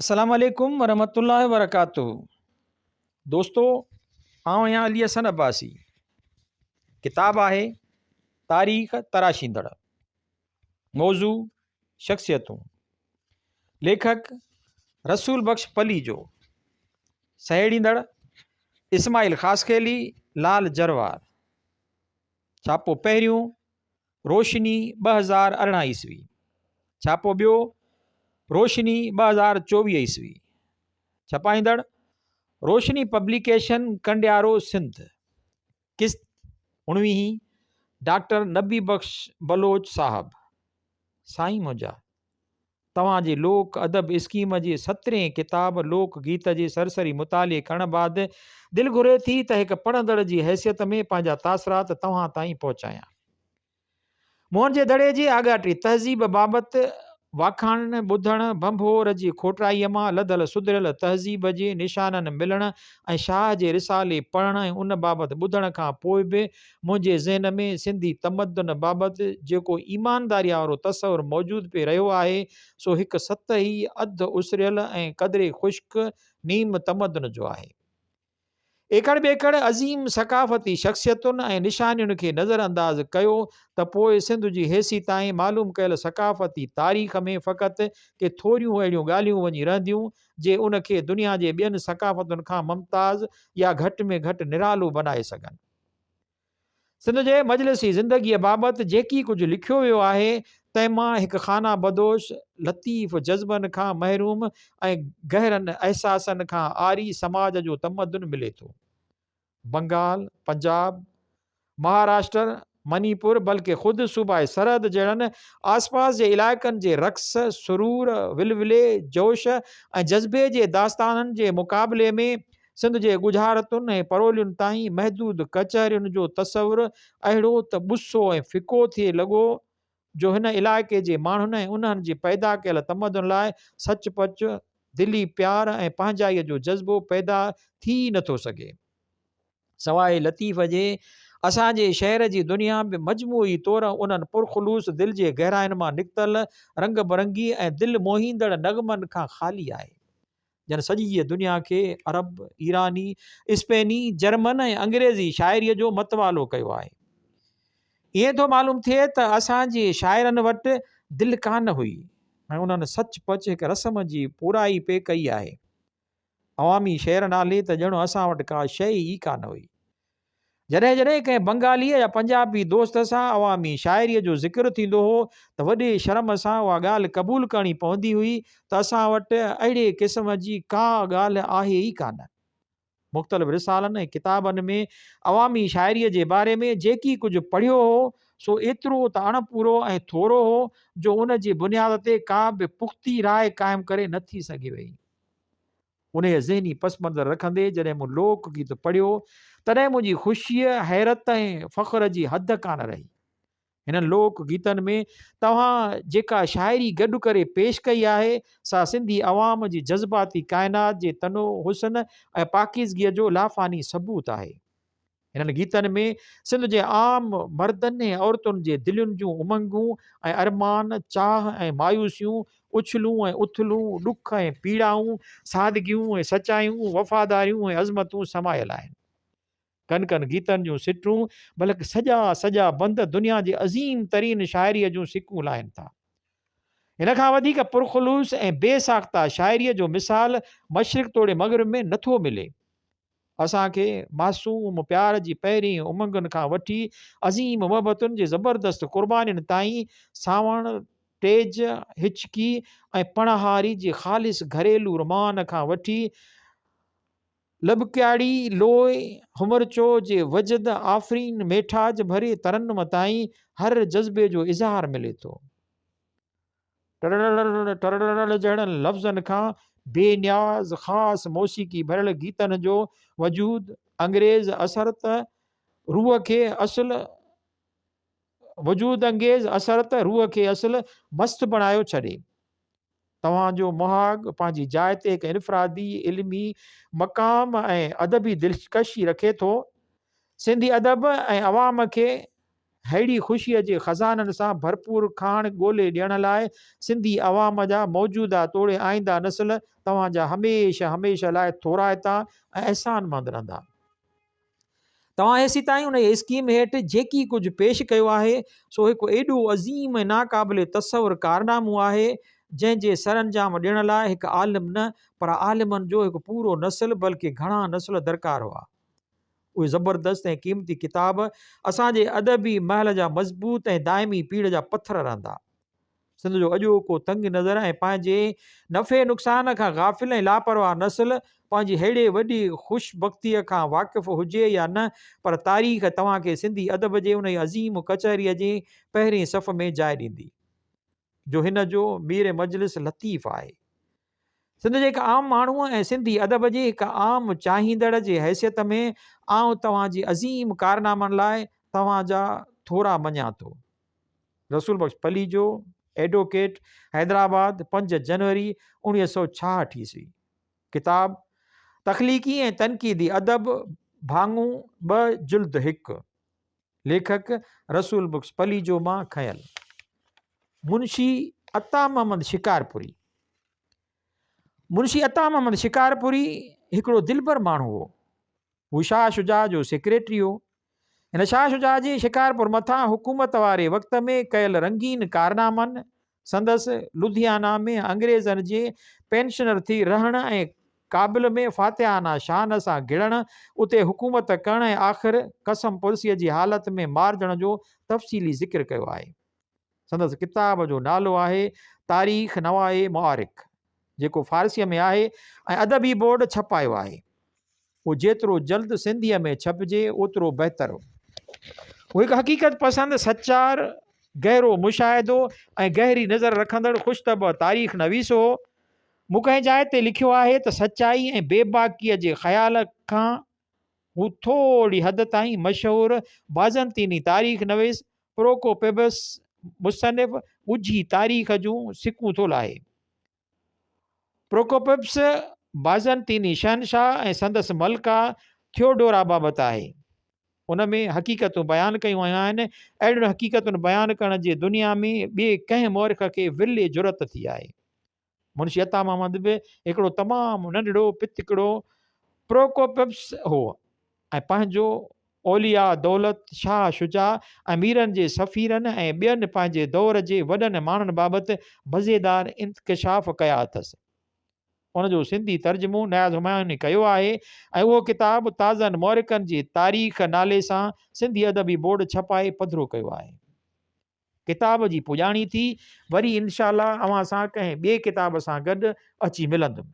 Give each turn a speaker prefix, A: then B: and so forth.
A: السلام عليڪم ورحمة الله وبرڪاته دوستو آئون آهيان علي حسن عباسي ڪتاب آهي تاريخ تراشيندڙ موضوع شخصيتون ليکڪ رسول بخش پليجو سهيڙيندڙ اسماعيل خاصخيلي لال جروار ڇاپو پهريون روشني 2018 عيسوي، ڇاپو ٻيو روشني 2024 عيسوي، ڇپائيندڙ روشني پبليڪيشن ڪنڊيارو سنڌ، قسط اڻويهين، ڊاڪٽر نبي بخش بلوچ صاحب. سائين منهنجا! توهان جي لوڪ ادب اسڪيم جي سترهين ڪتاب لوڪ گيت جي سرسري مطالعي ڪرڻ بعد دل گهري ٿي ته هڪ پڙهندڙ جي حيثيت ۾ پنهنجا تاثرات توهان تائين پهچايان. موهن جي دڙي جي آڳاٽي تهذيب بابت واکاڻين ٻڌڻ، ڀنڀور جي کوٽرائيء مان لڌل سڌريل تهذيب جي نشانن ملڻ ۽ شاهه جي رسالي پڙهڻ ۽ ان بابت ٻڌڻ کان پوء به منهنجي ذهن ۾ سنڌي تمدن بابت جيڪو ايمانداريء وارو تصور موجود پئي رهيو آهي، سو هڪ سطحي، اڌ اسريل ۽ قدري خشڪ نيم تمدن جو آهي. ايڪڙ ٻيڪڙ عظيم ثقافتي شخصيتن ۽ نشانين کي نظر انداز ڪيو ته پوء سنڌ جي هيسيتائين معلوم ڪيل ثقافتي تاريخ ۾ فقط ڪي ٿوريون اهڙيون ڳالهيون وڃي رهنديون، جي ان کي دنيا جي ٻين ثقافتن کان ممتاز يا گهٽ ۾ گهٽ نرالو بنائي سگهن. سنڌ جي مجلسي زندگيء بابت جيڪي ڪجهه لکيو ويو آهي، تنهن مان هڪ خانه بدوش، لطيف جذبن کان محروم ۽ گهرن احساسن کان عاري سماج جو تمدن ملي ٿو. بنگال، پنجاب، مهاراشٽر، مني پور بلڪه خود صوبائي سرحد جهڙن آسپاس جي علائقن جي رقص، سرور، ولولي، جوش ۽ جذبي جي داستانن جي مقابلي ۾ سنڌ جي ڳجهارتن ۽ پرولين تائين محدود ڪچهرين جو تصور اهڙو ته ٻسو ۽ ڦڪو ٿئي لڳو جو هن علائقي جي ماڻهن ۽ انهن جي پيدا ڪيل تمدن لاء سچ پچ دلي پيار ۽ پنهنجائيء جو جذبو پيدا ٿي ئي نٿو سگهي. سواء لطيف جي، اسان جي شعر جي دنيا به مجموعي طور انهن پرخلوص دل جي گهراين مان نڪتل رنگ برنگي ۽ دل موهيندڙ نغمن کان خالي آهي، جن سڄيء دنيا کي عرب، ايراني، اسپيني، جرمن ۽ انگريزي شاعريء جو متوالو ڪيو آهي. ائين ٿو معلوم ٿئي ته اسان جي شاعرن وٽ دل ڪانه هئي ۽ انهن سچ پچ هڪ رسم جي پورائي پئي ڪئي آهي. عوامي شعر نالي ته ڄڻ اسان وٽ ڪا شيء ئي ڪانه هئي. جڏهن جڏهن ڪنهن بنگاليء يا پنجابي دوست سان عوامي شاعريء جو ذڪر ٿيندو هو ته وڏي شرم سان اها ڳالهه قبول ڪرڻي پوندي هئي ته اسان وٽ اهڙي قسم جي ڪا ڳالهه آهي ئي ڪانه. مختلف رسالن ۽ ڪتابن ۾ عوامي شاعريء جي باري ۾ جيڪي ڪجهه پڙهيو هو، سو ايترو ته اڻپورو ۽ ٿورو هو جو ان جي بنياد تي ڪا به پختي راء قائم ڪري نه ٿي سگهي وئي. انهيء ذهني پس منظر رکندي جڏهن مون لوڪ گيت پڙهيو، تڏهن منهنجي خوشيء، حيرت ۽ فخر جي حد ڪانه رهي. هنن لوڪ گيتن ۾ توهان جيڪا شاعري گڏ ڪري پيش ڪئي آهي، سا سنڌي عوام جي جذباتي ڪائنات جي تنوع، حسن ۽ پاڪيزگيء جو لافاني ثبوت آهي. هنن گيتن ۾ سنڌ جي عام مردن ۽ عورتن جي دلين جون امنگون ۽ ارمان، چاهه ۽ مايوسيون، اڇلون ۽ اٿلون، ڏک ۽ پيڙائون، سادگيون ۽ سچايون، وفاداريون ۽ عظمتون سمايل آهن. ڪن ڪن گيتن جون سٽون بلڪ سڄا سڄا بند دنيا جي عظيم ترين شاعريء جون سڪون لاهين ٿا. هن کان وڌيڪ پرخلوص ۽ بي ساخته شاعريء جو مثال مشرق توڙي مغرب ۾ نٿو ملي. اسان کي معصوم پيار جي پهرين امنگن کان وٺي عظيم محبتن جي زبردست قربانين تائين سانوڻ، ٽيج، هچڪي ۽ پڻهاري جي خالص گهريلو رومان کان وٺي لٻڪياڙي، لوئي، همرچو جي وجد آفرين ميٺاج ڀري ترنم تائين هر جذبي جو اظهار ملي ٿو. ٽرڙڙڙ ٽرڙڙڙ جهڙن لفظن کان بي نياز خاص موسيقي ڀريل گيتن جو وجود انگريز اثر ته روح کي اصل وجود انگيز اثر ته روح کي اصل مست بڻايو ڇڏي. توهان جو مهاڳ پنهنجي جاء تي هڪ انفرادي علمي مقام ۽ ادبي دلڪشي رکي ٿو. سنڌي ادب ۽ عوام کي. ههڙي خوشيء جي خزانن سان ڀرپور کاڻ ڳولي ڏيڻ لاء سنڌي عوام جا موجوده توڙي آئنده نسل توهان جا هميشه هميشه لاء ٿورائتا ۽ احسانمند رهندا. توهان هيسيتائين انهيء اسڪيم هيٺ جيڪي ڪجهه پيش ڪيو آهي، سو هڪ ايڏو عظيم ۽ ناقابل تصور ڪارنامو آهي، جنهن جي سرانجام ڏيڻ لاء هڪ عالم نه، پر عالمن جو هڪ پورو نسل بلڪه گهڻا نسل درڪار هئا. اهي زبردست ۽ قيمتي ڪتاب اسان جي ادبي محل جا مضبوط ۽ دائمي پيڙهه جا پٿر رهندا. سنڌ جو اڄوڪو تنگ نظر ۽ پنهنجي نفعي نقصان کان غافل ۽ لاپرواهه نسل پنهنجي ههڙي وڏي خوش بختيء کان واقف هجي يا نه پر تاريخ توهان کي سنڌي ادب جي انهي عظيم ڪچهريء جي پهرين صف ۾ جاء ڏيندي جو هن جو مير مجلس لطيف آهي. سنڌ جي هڪ عام ماڻهوء ۽ سنڌي ادب جي هڪ عام چاهيندڙ جي حيثيت ۾ آئون توهان جي عظيم ڪارنامن لاء توهان جا ٿورا مڃان ٿو. رسول بخش پليجو، ايڊووڪيٽ، حيدرآباد، 5 جنوري 1966 عيسوي. ڪتاب، تخليقي ۽ تنقيدي ادب، ڀاڱو ٻه جلد هڪ. ليکڪ، رسول بخش پليجو مان کنيل. منشي عطا محمد شڪارپوري، منشي عطا محمد شڪارپوري هڪڙو دلبر ماڻهو هو. هو شاهه شجاع جو سيڪريٽري هو. هن شاهه شجاع جي شڪارپور مٿان حڪومت واري وقت ۾ ڪيل رنگين ڪارنامن، سندس لڌيانا ۾ انگريزن جي پينشنر ٿي رهڻ ۽ ڪابل ۾ فاتحانه شان سان گهڙڻ، اتي حڪومت ڪرڻ ۽ آخر قسم پرسيء جي حالت ۾ مارجڻ جو تفصيلي ذڪر ڪيو آهي. سندس ڪتاب جو نالو آهي تاريخ نوائي معارڪ جيڪو فارسيء ۾ آهي ۽ ادبي بورڊ ڇپايو آهي. اهو جيترو جلد سنڌيء ۾ ڇپجي اوترو بهتر. هو هڪ حقيقت پسند، سچار، گهرو مشاهدو ۽ گهري نظر رکندڙ خوش طبع تاريخ نويس هو. مون ڪنهن جاء تي لکيو آهي ته سچائي ۽ بيباڪيء جي خيال کان هو ٿوري حد تائين مشهور بازنطيني تاريخ نويس پروڪوپيبس مصنف ڳجهي تاريخ جون سڪون ٿو لاهي. پروڪوپيبس بازنطيني شهنشاهه ۽ سندس ملڪه ٿيوڊورا بابت آهي. ان ۾ حقيقتون بيان ڪيون ويون آهن. اهڙين حقيقتن بيان ڪرڻ جي دنيا ۾ ٻئي ڪنهن مؤرخ کي ورلي جرئت ٿي آهي. منشي عطا محمد به هڪڙو تمام ننڍڙو پتڪڙو پروڪوپپس هو ۽ پنهنجو اولياء دولت، شاهه شجاع ۽ ميرن جي سفيرن ۽ ٻين پنهنجي دور جي وڏن ماڻهن بابت مزيدار انڪشاف ڪيا اٿس. ان جو سنڌي ترجمو نياز همايوني ڪيو آهي ۽ اهو ڪتاب تازن مؤرخن جي تاريخ نالي سان سنڌي ادبي بورڊ ڇپائي پڌرو ڪيو آهي. ڪتاب جي پڄاڻي ٿي، وري انشاء الله اوهان سان ڪنهن ٻئي ڪتاب سان گڏ اچي ملندم.